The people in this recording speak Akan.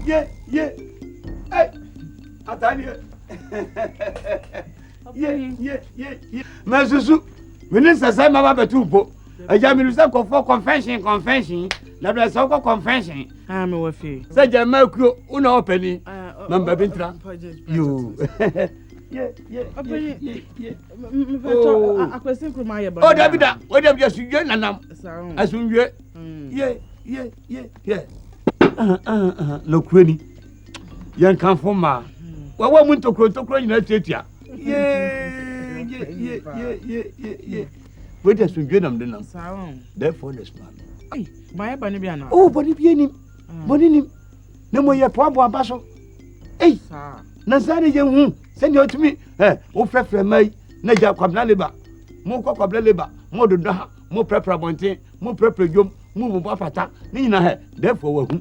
Ye ye. Ei ataadeɛ. Ye ye ye ye. Mɛsusu me ne sɛsɛ ma ba bɛtu mpo. Agya mi sɛ nkɔfoɔ convention convention na bɛ sɛ wokɔ convention. Ah, me wɔ fie. Sɛ gya mma kuo wo na ɔpɛni. Ma mba bi ntra. Yoo. Ye ye ye ye ye. Mepɛtɔ akwasi nkrumah ayɛ bɔne. Oh dabi da, o dabi da asundwe nanam. Asundwe. Ye ye ye ye. Nokure ni. Yɛn kanfo mmaa. Wɔwɔ mu ntokuro ntokuro nyinaa tuatua. Ye ye ye ye ye ye ye. Wei de asundwe nam de nam. Therefore the smart. Ei, mayɛ bɔne bi ana? Oh, bɔne bi anim. Bɔne nim. Na mo yɛ poaboa ba so. Ei, na saa ne yɛn hu sɛnea ɔtumi ɛ wofrɛfrɛ mma yi na gya kwabena leba mokɔ kwabena leba mo dodɔ ha mo prɛprɛ abɔnten mo prɛprɛ dwom mo bobɔ apata ne nyinaa hɛ therefore wahu.